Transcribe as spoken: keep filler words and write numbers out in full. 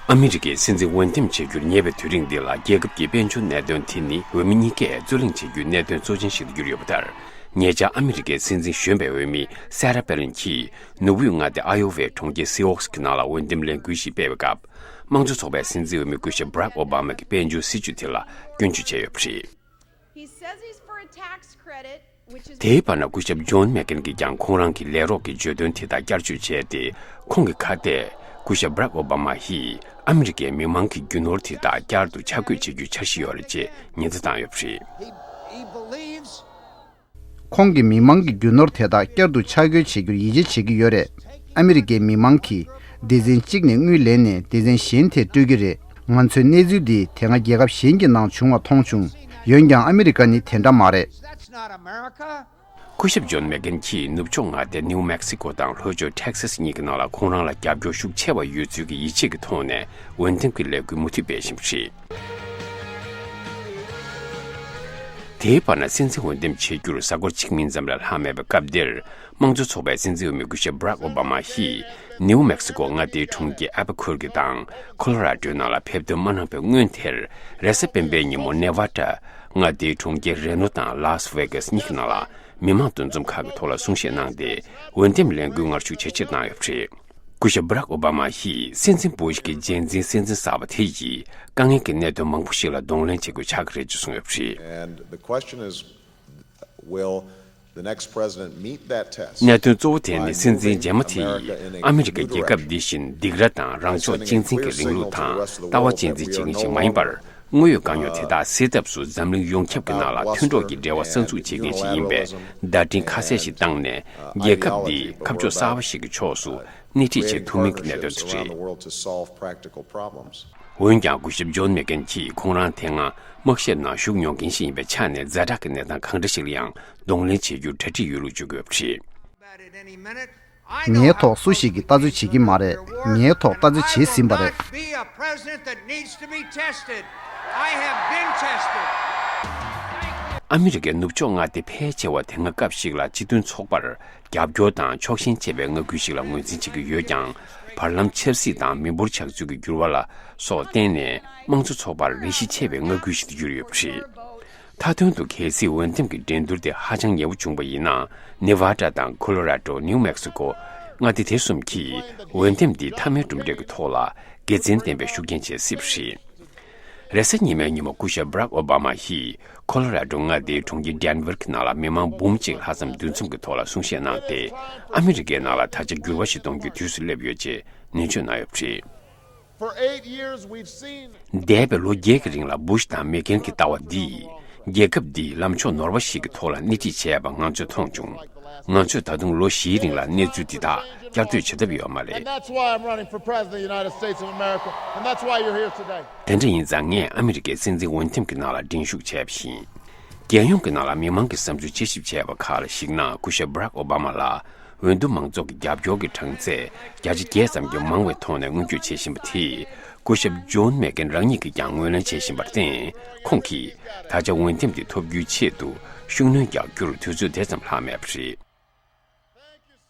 ཨ་མི་རི་ཀའི་སྲིད་འཛིན་འོས་འདེམས་བྱེད་རྒྱུར་ཉེ་བའི་དུས་རིང་འདི་ལ། རྒྱལ་ཁབ་ཀྱི་དཔལ་འབྱོར་གནད་དོན་དེ་ནི་འོས་མི་གཉིས་ཀས་རྩོད་གླེང་བྱེད་རྒྱུའི་གནད་དོན་གཙོ་ཆེན་ཞིག་ཏུ་གྱུར་ཡོད་པ་ལྟར། ཉེ་ཆར་ཨ་མི་རི་ཀའི་སྲིད་འཛིན་གཞོན་པའི་འོས་མི་སེ་ར་པེ་ལིན་གྱིས་ནུབ་དབུས་མངའ་སྡེ་ཨ་ཡོ་ཝའི་གྲོང་ཁྱེར་སི་ཨོག་སི་གི་ནང་ལ་འོས་འདེམས་ལས་འགུལ་ཞིག་སྤེལ་བའི་སྐབས། དམངས་གཙོ་ཚོགས་པའི་སྲིད་འཛིན་འོས་མི་སྐུ་ཞབས་Barack Obama གི་དཔལ་འབྱོར་སྲིད་ཇུས་དེ་ལ་སྐྱོན་བརྗོད་བྱས་ཡོད་པ་རེད། He says he's for a tax credit, which is དེའི་བར་ན་སྐུ་ཞབས་ཇོན་མེག་ཀེན་གྱིས་ཀྱང་ཁོང་རང་གི་ལས་རོགས་ཀྱི་བརྗོད་དོན་དེ་དག་བསྐྱར་བཅོས་བྱས་ཏེ། ཁོང་གི་ཁ་གཏད་སྐུ་ཞབས་Barack Obama ཡིས་ཨ་མི་རི་ཀའི་མི་མང་གི་རྒྱུ་ནོར་དེ་དག་བསྐྱར་དུ་འཆར་འགོད་བྱེད་རྒྱུའི་འཆར་གཞི་ཡོད་རེད་ཅེས་ཉེས་འཛུགས་བཏང་ཡོད་པ་རེད། He, he believes ཁོང་གིས་མི་མང་གི་རྒྱུ་ནོར་དེ་དག་བསྐྱར་དུ་འཆར་འགོད་བྱེད་རྒྱུར་ཡིད་ཆེས་བྱེད་ཀྱི་ཡོད་རེད། ཨ་མི་རི་ཀའི་མི་མང་གིས་སྡེ་ཚན་གཅིག་ནས་དངུལ་ལེན་ནས་སྡེ་ཚན་གཞན་དེར་སྤྲོད་ཀྱི་རེད། ང་ཚོས་གནས་ཚུལ་འདི་དེ་སྔ་རྒྱལ་ཁབ་གཞན་གྱི་ནང་བྱུང་བ་མཐོང་བྱུང་། འོན་ཀྱང་ཨ་མི་རི་ཀ་ནི་དེ་འདྲ་མ་རེད། That's not America. སྐུ་ཞབས་ཇོན་མེག་ཀེན་གྱིས་ནུབ་ཕྱོགས་མངའ་སྡེ་ནིའུ་མེག་སི་ཀོ་དང་ལྷོ་ཕྱོགས་ཊེག་སཱ་སི་གཉིས་ཀྱི་ནང་ལ་ཁོང་རང་ལ་རྒྱབ་སྐྱོར་ཤུགས་ཆེ་བ་ཡོད་ཚུལ་གྱི་ཡིད་ཆེས་ཀྱི་ཐོག་ནས་འོས་འདེམས་ཀྱི་ལས་འགུལ་མུ་མཐུད་སྤེལ་བཞིན་པ་རེད། དེའི་བར་ན་སྲིད་འཛིན་འོས་འདེམས་བྱེད་རྒྱུར་གཟའ་འཁོར་གཅིག་མིན་ཙམ་ལས་ལྷག་མེད་པའི་སྐབས་འདིར། དམངས་གཙོ་ཚོགས་པའི་སྲིད་འཛིན་འོས་མི་སྐུ་ཞབས་Barack Obama ཡིས་ནིའུ་མེག་སི་ཀོ་མངའ་སྡེའི་གྲོང་ཁྱེར་ཨལ་བྷ་ཁུར་ཀི་དང་ཁོ་ལོ་ར་ཌོའི་ནང་ལ་ཕེབས་ཐོན་མ་གནང་བའི་སྔོན་དེར། རེས་གཟའ་སྤེན་པའི་ཉིན་མོ་ནེ་ཝ་ཌ་མངའ་སྡེའི་གྲོང་ཁྱེར་རེ་ནོ་དང་ལཱས་ཝེ་གཱས་གཉིས་ཀྱི་ནང་ལ་མི་མང་འདུ་འཛོམས་ཁག་གི་ཐོག་ལ་གསུང་བཤད་གནང་སྟེ། འོས་འདེམས་ལས་འགུལ་ངར་ཤུགས་ཇེ་ཆེར་བཏང་ཡོད་པ་རེད། སྐུ་ཞབས་Barack Obama ཡིས་སྲིད་འཛིན་Bush གི་རྗེས་འཛིན་སྲིད་འཛིན་གསར་པ་དེ་ཡིས་དཀའ་ངལ་གྱི་གནད་དོན་མང་པོ་ཞིག་ལ་གདོང་ལེན་བྱེད་དགོས་ཆགས་ཀྱི་རེད་ཅེས་གསུངས་ཡོད་པ་རེད། And the question is, will the next president meet that test? གནད་དོན་གཙོ་བོ་དེ་ནི་སྲིད་འཛིན་རྗེས་མ་དེ་ཡིས་ཨ་མི་རི་ཀའི་རྒྱལ་ཁབ་འདི་བཞིན་སྡིགས་ར་དང་རང་ཕྱོགས་གཅེས་འཛིན་གྱི་རིང་ལུགས་དང་ལྟ་བ་གཅེས་འཛིན་བྱེད་མཁན་ཞིག་མ་ཡིན་པར། དངོས་ཡོད་དཀའ་རྙོག་དེ་དག་སེལ་ཐབས་སུ་འཛམ་གླིང་ཡོངས་ཁྱབ་ཀྱི་ནང་ལ་མཐུན་གྲོགས་ཀྱི་འབྲེལ་བ་གསར་འཛུགས་བྱེད་མཁན་ཞིག་ཡིན་པའི་བརྡ་འཕྲིན་ཁ་གསལ་ཞིག་བཏང་ནས། རྒྱལ་ཁབ་འདི་ཁ་ཕྱོགས་གསར་བ་ཞིག་གི་ཕྱོགས་སུ་སྣེ་ཁྲིད་བྱེད་ཐུབ་མིན་གྱི་གནད་དོན་དེ་རེད། འོན་ཀྱང་སྐུ་ཞབས་ཇོན་མེག་ཀེན་གྱིས་ཁོང་རང་དེ་སྔ་དམག་ཞབས་ནང་ཞུགས་མྱོང་མཁན་ཞིག་ཡིན་པའི་ཆ་ནས་ཛ་དྲག་གི་གནས་སྟངས་གང་འདྲ་ཞིག་ལ་ཡང་གདོང་ལེན་བྱེད་རྒྱུར་གྲ་སྒྲིག་ཡོད་ལུགས་བརྗོད་ཀྱི་ཡོད་པ་རེད། About it any minute. I know ངའི་ཐོག་སུ་ཞིག་གིས་ལྟ་ཚུལ་བྱེད་ཀྱི་མ་རེད། ངའི་ཐོག་ལྟ་ཚུལ་བྱེད་ཟིན་པ་རེད། I will not be a president that needs to be tested. I have been tested. ཨ་མི་རི་ཀའི་ནུབ་ཕྱོགས་མངའ་སྡེ་ཕལ་ཆེ་བ་དེ་སྔ་སྐབས་ཤིག་ལ་སྤྱི་མཐུན་ཚོགས་པར་རྒྱབ་སྐྱོར་དང་ཕྱོགས་ཞེན་བྱེད་པའི་མངའ་ཁུལ་ཞིག་ལ་ངོས་འཛིན་བྱེད་ཀྱི་ཡོད་ཀྱང་། བར་ལམ་ཆབ་སྲིད་དང་མི་འབོར་ཆགས་ཚུལ་གྱི་འགྱུར་བ་ལ་སོགས་བརྟེན་ནས། དམངས་གཙོ་ཚོགས་པར་རེ་ཞིག་ཆེ་བའི་མངའ་ཁུལ་ཞིག་ཏུ་གྱུར་ཡོད་པ་རེད། མཐའ་དོན་དུ་གལ་སྲིད་འོས་འདེམས་ཀྱི་འགྲན་བསྡུར་དེ་ཧ་ཅང་ཉེ་བོ་བྱུང་བ་ཡིན་ན། ནེ་ཝ་ཌ་དང་ཁོ་ལོ་ར་ཌོ། ནིའུ་མེག་སི་ཀོ་མངའ་སྡེ་དེ་གསུམ་གྱིས་འོས་འདེམས་འདི་མཐའ་མའི་གྲུབ་འབྲས་ཀྱི་ཐོག་ལ་དགེ་མཚན་ལྡན་པའི་ཤུགས་རྐྱེན་བྱེད་སྲིད་པ་རེད། རེས་གཟའ་ཉི་མའི་ཉིན་མོ་སྐུ་ཞབས་Barack Obama ཡིས་ཁོ་ལོ་ར་ཌོ་མངའ་སྡེའི་གྲོང་ཁྱེར་ཌེན་ཝར་གྱི་ནང་ལ་མི་མང་འབུམ་གཅིག་ལྷག་ཙམ་འདུ་འཛོམས་ཀྱི་ཐོག་ལ་གསུང་བཤད་གནང་སྟེ། ཨ་མི་རི་ཀའི་ནང་ལ་ད་ཆ་འགྱུར་བ་ཞིག་གཏོང་རྒྱུའི་དུས་སུ་སླེབས་ཡོད་ཅེས་ནན་བརྗོད་གནང་ཡོད་པ་རེད། For eight years, we've seen འདས་པའི་ལོ་བརྒྱད་ཀྱི་རིང་ལ་བུ་ཤ་དང་མེག་ཀེན་གྱི་ལྟ་བ་འདིས་རྒྱལ་ཁབ་འདི་ལམ་ཕྱོགས་ནོར་བ་ཞིག་གི་ཐོག་ལ་སྣེ་ཁྲིད་བྱས་པ་ང་ཚོས་མཐོང་བྱུང་། ང་ཚོས་ད་དུང་ལོ་བཞིའི་རིང་ལ་གནས་ཚུལ་འདི་དག་བསྐྱར་ཟློས་བྱེད་ཐབས་ཡོད་མ་རེད། And that's why I'm running for president of the United States of America. And that's why you're here today. དེ་འདྲ་ཡིན་ཙང་ངས་ཨ་མི་རི་ཀའི་སྲིད་འཛིན་འོས་འདེམས་ཀྱི་ནང་ལ་འགྲན་ཞུགས་བྱས་པ་ཡིན། རྒྱལ་ཡོངས་ཀྱི་ནང་ལ་མི་མང་གི་བསམ་ཚུལ་དཔྱད་ཞིབ་བྱས་པ་ཁག་ལ་གཞིགས་ན། སྐུ་ཞབས་Barack Obama ལ་འོས་བསྡུ་མང་ཚོགས་ཀྱི་རྒྱབ་སྐྱོར་གྱི་གྲངས་ཚད་བརྒྱ་ཆ་བརྒྱད་ཙམ་གྱིས་མང་བའི་ཐོག་ནས་མངོན་འགྱུར་བྱེད་བཞིན་པ་དེས། སྐུ་ཞབས་ཇོན་མེག་ཀེན་རང་ཉིད་ཀྱིས་ཀྱང་ངོས་ལེན་བྱེད་བཞིན་པར་བརྟེན། ཁོང་གིས་ད་ཆ་འོས་འདེམས་དེ་ཐོབ་རྒྱུའི་ཆེད་དུ་ཤུགས་སྣོན་རྒྱག་རྒྱུར་དུས་ཚོད་དེ་ཙམ་ལྷག་མེད་པ་རེད།